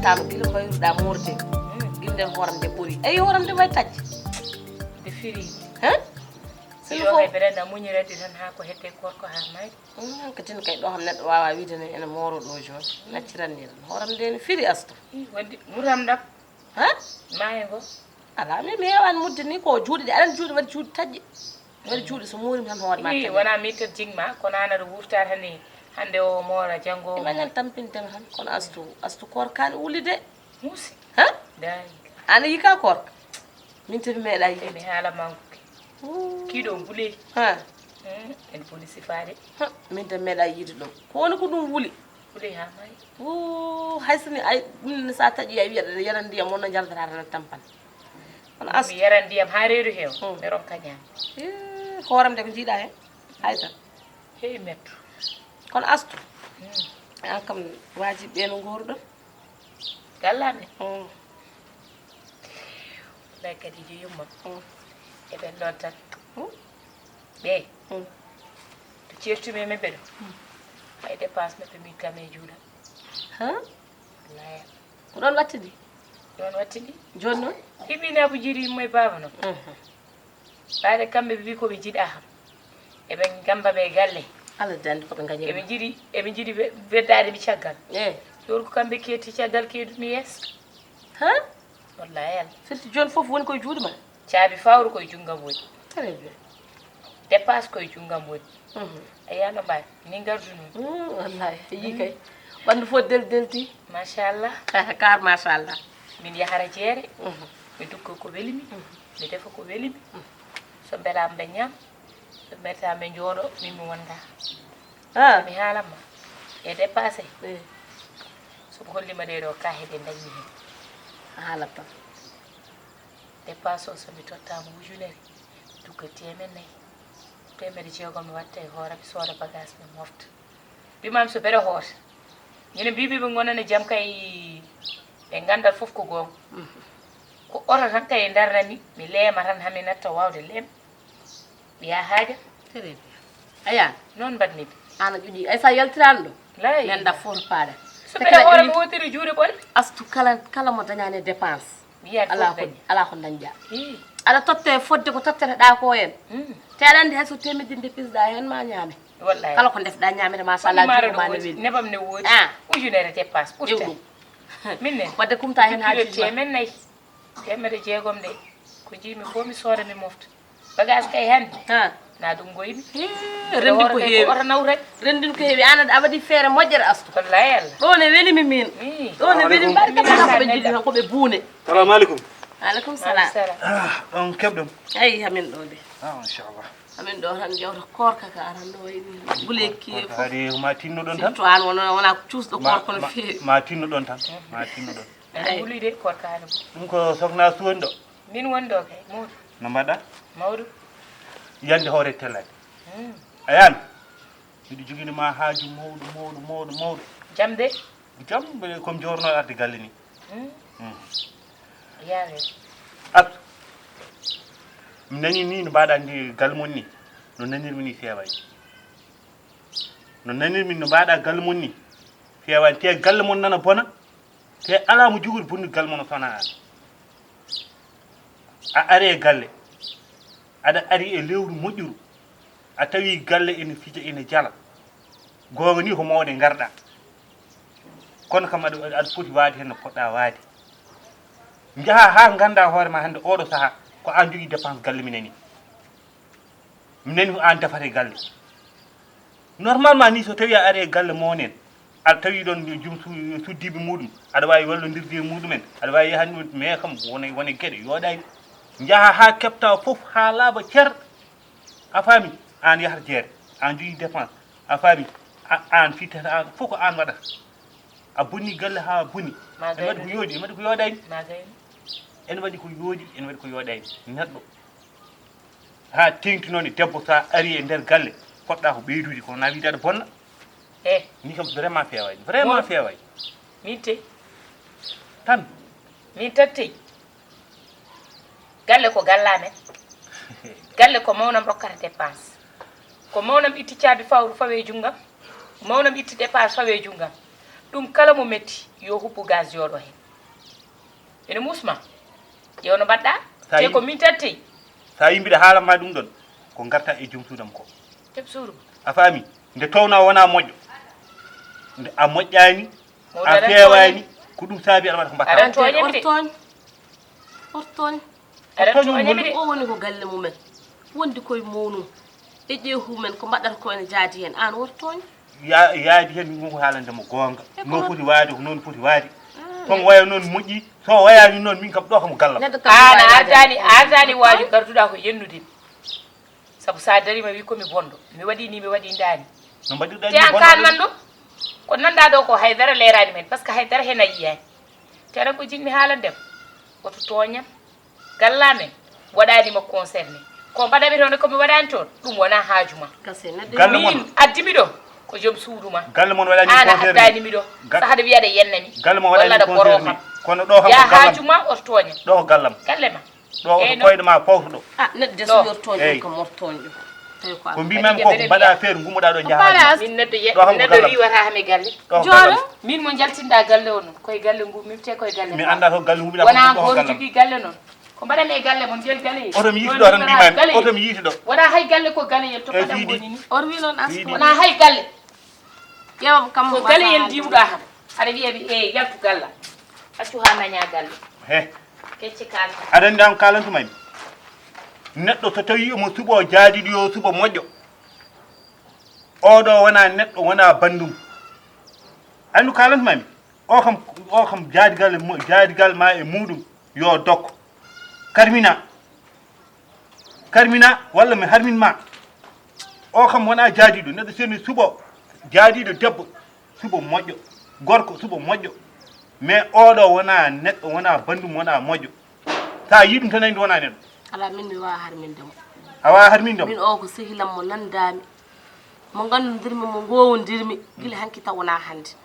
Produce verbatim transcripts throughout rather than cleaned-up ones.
Tama gila mbayruɗa morde. Gila nden horam nde ɓuri. Eyi horam nde way tacce. Nde firi. Hein? Sino fof. Hay berenda muñirede tan ha ko hedde gorko ha mayi. Hankatin kay ɗo ham neɗɗo wawa wiide ne ene moro ɗo joni. Nacciran ni tan. Horam nde ne firi asto. Wandi muram ɗam. Ha? Maye ngo. Ala mi mi hewan mudde ni ko juuɗe ɗe aɗan juuɗe waɗi juuɗe taƴƴe. Waɗi juuɗe so muurima tan hoore ma. Ii wona mi to jigma kono an aɗa wurta tan ni hannde o moora janngo. Ima ñan tampintema tan kono astu astu koorka ne wuli de. Muusi. Ha? Dayi. Ana yika koorka? Min te mi meeɗa yiide. Mi haala mankuke. Kiiɗo mbule. Ha? En boni sifaade. Min te mi meeɗa yiide ɗum. Ko woni ko ɗum wuli? Wuli ha mayi. Wuu hay so ni ay ɗum ne sa taƴi ay wiyata ne yaran ndiyam wonno jaldata tan tampan. Kono as mi yaran ndiyam ha reedu heew. Mi ronka ñaam. Hooram de ko jiiɗa hen. Hay tan. Hey mettu. Kono astu. An kam wajibi ɓe no goruɗon. Gallame. Wallahi kadi jo yummam. Eɓen ɗon tan. Ɓe to certumi e maɓɓe ɗo. Hay dépense maɓɓe min kam e juuɗam. Wallahi. Ko ɗon wattidi? Ɗon wattidi. Joni noon? Himina bu jiri moy baba no. Ɓayde kamɓe ɓe mbi ko ɓe jiɗa ham. Eɓe gamba ɓe galle. Allah dandi ko ɓe gañi. Eɓe jiɗi eɓe jiɗi beddaade mi caggal. Eyi. Ɗon ko kamɓe ketti caggal keedumi yeeso. Ha? Wallahi Allah. Firti joni fof woni koye juuɗe ma? Caabi fawru koye junngam woni. Très bien. Dépense koye junngam woni. A yano mbaɗa ni ngardu noon. Wallahi a yii kay ɓanndu fof del delti. Machallah. Kar machallah. Min yahara jeere. Mi dukka ko weli mi. Mi defa ko weli mi. So mbelaama ɓe ñaam. So mbeltaama ɓe njooɗo min mi wonda. Mi haalanma e dépassé. Soɓe hollima ɗe ɗo kahe ɗe dañmi hen. A haalat tan. Dépense o so mi tottama ujunere dugga temen nayyi. Teemedde jeegom mi watta e hoore mi sooda bagage mi mofta. Mbimam so beɗe hoota ñande mbiɓe ɓe gonana jam kay ɓe gandal foof ko goonga. Ko oto tan kay darnami mi leema tan hami natta wawde leem. Ɓiya haaja. Très bien. Ayan. Noon mbaɗmi ɓe. An a ƴoƴi ay sa yaltirano ɗo. Lay. Nenda foto paaɗa. So ɓe hoore mi wotiri juuɗe ɓole. Astu kala kala mo dañani dépense. Ala ko ala ko dañƴa. Aɗa totte fodde ko totteteɗa ko en. Te aɗa andi hay so temedde ndeppisɗa hen ma ñaame. Wallahi. Kala ko ndefɗa ñamete machallah juuɗe ma ne weli. Nebam ne wodi. Ujunere dépense ɓurta. Min ne. Wadde kumta hen ha juuɗe ma. Teemedde jeegom de ko jiimi fof mi sooda mi mofta. Bagage kay hannde. Ha. Na ɗum goymi. Renndin ko heewi. Oto nawre. Renndin ko heewi an a waɗi feere moƴƴere astu. Wallahi Allah. Ɗo ne welimi min. Ɗo ne welimi mbaɗi kam ko ɓe jiɗi ko ɓe buune. Salamu aleykum. Aleykum salam. Ɗon keɓɗon? Eyi hamin ɗo de. Ah, machallah. Hamin ɗo tan jewta koorka ka tan ɗo wayni buleki e fof. Hari ma tinno ɗon tan. Surtout an wona wona cuusɗo koorka no feewi. Ma tinno ɗon tan. Ma tinno ɗon. Eyi. Wuli de koorka hano. Ɗum ko sokna suwon ɗo. Min woni ɗo kay Moodu. No mbaɗa? Mawɗo. Yande hoore tellade. A yaani? Miɗo jogini ma haaju mawɗo mawɗo mawɗo mawɗo. Jam de? Jam komi jorno arde galle ni. Yaawe. At. Mi nani ni no mbaɗa ndi galle mon ni. No nanirmi ni feewani. No nanirmi no mbaɗa galle mon ni. Feewani te galle mon nana bona. Te alaa mo jogori bonnude galle mon o sona aan. A ari e galle, aɗa ari e lewru moƴƴuru, a tawi galle ene fija ene jala. Goonga ni ko mawɗe ngarɗa. Kono kam aɗa aɗa foti waade heen no poɗɗa waade. Njaha haa ngannda hoore ma hannde oɗo saha ko aan jogii dépense galle mi nani. Mi nani ko aan defata e galle. Normalement ni so tawi a ari e galle moonen aɗa tawi ɗon jom suddiiɓe muɗum aɗa wawi wallondirde e muɗumen aɗa wawi yahande ɗum mais kam wona wona gueɗe yooɗani. Jaaha ha kepta foof ha laaɓa cer. A faami? An yahata jeere an jogui dépense. A faami? An fittata an fof ko an waɗata. A bonni galle ha bonni. Ene waɗi ko yooɗi ene waɗi ko yooɗani. Ene waɗi ko yooɗi ene waɗi ko yooɗani neɗɗo. Ha teŋti noon e debbo sa ari e nder galle poɗɗa ko ɓeydude kono na wiide aɗa bonna. E ni kam vraiment feewani vraiment feewani. Min tey tan. Min tan tey. Galle ko gallamen. Galle ko mawnam rokkata dépense. Ko mawnam itti caabi fawru fawe junngam. Mawnam itti dépense fawe junngam. Ɗum kala mo metti, yo huɓɓu gaz jooɗo heen. Ene muusma. Ƴeew no mbaɗɗa. Te ko min tan teyi. So a yimbiɗa haalan ma ɗum ɗon, ko ngarta e joom suudam ko. Joom suudu. A faami? Nde towna wona moƴƴo. Nde a moƴƴaani, a feewaani, ko ɗum saabi aɗa waɗa ko mbaɗta. Aɗa tooña mi de. Ortoñ. Ortoñ. Aɗa tooña mi de. O woni ko galle mumen. Wondi koye muɗum. E ƴeehu men ko mbaɗata ko ene jaadi heen. Aan wortoñ. Ya-, yaadi heen, min ko haalande mo goonga. E ko no foti waade, ko noon foti waade. Ah. So mo waya noon moƴƴi, so wayaani noon, min kam ɗo kam gallam. Neɗɗo kam a ardaani, a ardaani waaju garduɗa ko yennude mi. Sabu so a dariima wi ko mi bonɗo, mi waɗi ni, mi waɗi ndaani. No mbaɗirɗa te ni an bonɗo kaan man ɗum? Ɗo, ko nanɗa ɗo ko hay dara leeraani men, parce que hay dara heen a yiyaani. Te aɗa ko jiɗmi haalande ma, woto tooñam. Galla men waɗaani ma concerné. Ko mbaɗami toon e ko mi waɗaani toon, ɗum wonaa haaju ma. Galle mon. Min addimi ɗo ko joom suudu ma. Galle mon waɗaani concerné. Aan a addaani mi ɗo. Ga-, saha aɗa wiya aɗa yenna mi. Galle mon waɗaani concerné. Walla aɗa boro kam. Kono ɗo kam ko gallam. Ya haaju ma, oto tooñam. Ɗo ko gallam. Galle ma. Ɗo ko koyɗe ma poftuɗo. Ah, neɗɗo so yo tooño kam mo tooño. Eey. Tawi ko ko mbimen ko, mbaɗa feere, ngummoɗa ɗo, njaha. Min neɗɗo ye-, neɗɗo riiwata hami galle. Ɗo ko gallam. Min mo jaltinɗa galle o noon, koye galle ngummi te koye galle. Mi annda to galle ngummiɗa. Wona ko goto jogii galle noon. Ko mbaɗanmi e galle mon, ngel galle. Oto mi yiiti ɗo tan mbimami. Oto mi yiiti ɗo. Wona hay galle ko galle yen to. Eey, paɗam woni ni. Oto wi noon asko. Wona hay galle. Ƴeewam kam ko galle yen diwɗa kam. Aɗa wiya mi, eey, yaltu galla. Accu haa naña galle. He. Kecce kalta. Aɗa anndi an kalantuma en. Neɗɗo so tawi omo suɓo jaadiiɗo yo suɓo moƴƴo. Oɗo wona neɗɗo, wona bandum. Andu kalantuma mi. O kam, o kam jaadigal mo, jaadigal ma e muɗum. Yo dokko. Karmina. Karmina, walla mi harmin ma. O kam wona jaadiiɗo, neɗɗo seni suɓo jaadiiɗo debbo, suɓo moƴƴo, gorko suɓo moƴƴo. Mais oɗo wona neɗɗo, wona bandum, wona moƴƴo. Sa yi ɗum tan anndi wona neɗɗo. Ala, min mi wawa harminde mo. A wawa harminde mo? Min o ko sehilam mo nandami. Mo nganndudirmi, mo ngowondirmi, gila hanki taw wona hannde.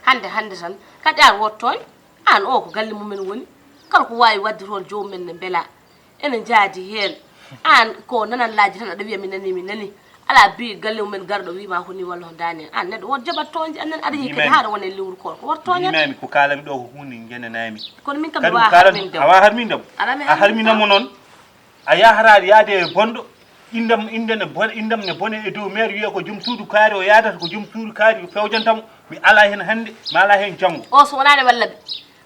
Hannde, hannde tan. Kadi an wottoñ, an o ko galle mumen woni. Kala ko wawi wadde toon, jomumen ne mbela. Ene jaadi heen. Aan ko nanallaaji tan aɗa wiya mi nanii, mi nanii. Alaa bi galle mumen garɗo wiima ko nii walla ko daani heen. Aan neɗɗo woto jaɓat toñde, aan nani aɗa yiyi kadi haa aɗa wona e lewru koor. Ko woto toñat. Mbimaami ko kaalami ɗo ko huunde njenanaami. Kono min kam mi wawa harminde mo. A wawa harminde mo? Alaa mi harminde mo. A harminat mo noon, a yahraat yaade e bonɗo, inndam, innde ne bon-, inndam ne bone e dow meer, wiya ko joom suudu kaari o yaadata, ko joom suudu kaari o fewjanta mo. Mi alaa heen hannde, mi alaa heen janngo. O so wonaani walla ɓe.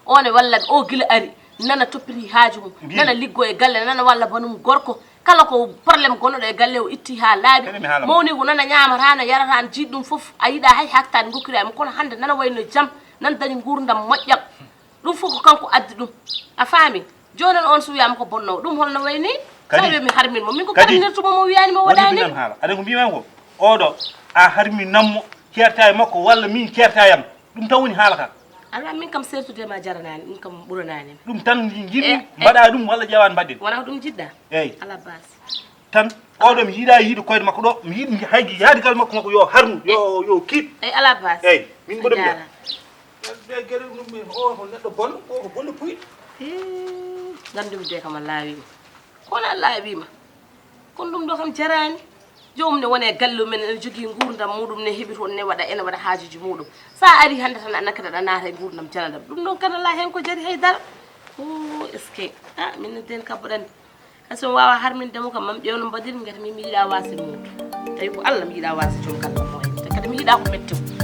O ne walla ɓe, o gila ari, nana toppiti haaju mum, nana liggo e galle, nana walla banum gorko. Kala ko problème gonnoɗo e galle o itti haa laaɓi. Mawni ko nana ñaamata, na yarata, na jiiɗi ɗum fof. A yiɗa hay haktaade ngokkira e mum, kono hannde nana wayno jam, nana dañi nguurndam moƴƴam. Ɗum fof ko kanko addi ɗum. A faami? Jooni noon on so wiyaama ko bonnoowo, ɗum holno wayni? Kadi, sa wiya mi harmin mo, min ko kadi, karminirtu mo, mo wiyaani mo waɗaani. Woni ɗum haala. Aɗa ko mbiimaa ko? Oɗo, a harminat mo, ceerta e makko, walla min ceerta e am. Ɗum tan woni haala ka. Alaa, min kam sertude ma jaranaani, ɗum kam ɓuranaani. Ɗum tan nji-, njiɗmi, eh, eh, mbaɗa ɗum walla ƴeewa mbaɗen. Wona ko ɗum jiɗɗa? Eey. Alaa baasi. Tan, oɗo mi yiɗa yiide koyɗe makko ɗo, mi yiɗi hay yaadigal makko, makko yo harnu, yo, yo kiiɗ. Eey, alaa baasi. Eey, min mboɗo mbiya. Ɓe gere ɗum mi, o ko neɗɗo bon, o ko bonɗo puy. Hee, ngandumi de kam a laawiima. Kono a laawiima. Kono ɗum ɗo kam jaraani. Joomum ne wona e galle mum en, ene jogii nguurndam muɗum ne, heɓi toon ne waɗa, ene waɗa haajuuji muɗum. So a arii hannde tan, a nakkat aɗa naata e nguurndam janadam. Ɗum ɗoon kan alaa heen ko jari hay dara. O, est-ce que, ah, min ne deen kabboɗen. Hay so mi waawaa harminde mo kam, maa mi ƴeew no mbaɗirmi, ngati min mi yiɗaa waasde muudo. Tawi ko Allah mi yiɗaa waasde joom galle am o en. Te kadi mi yiɗaa ko metti o.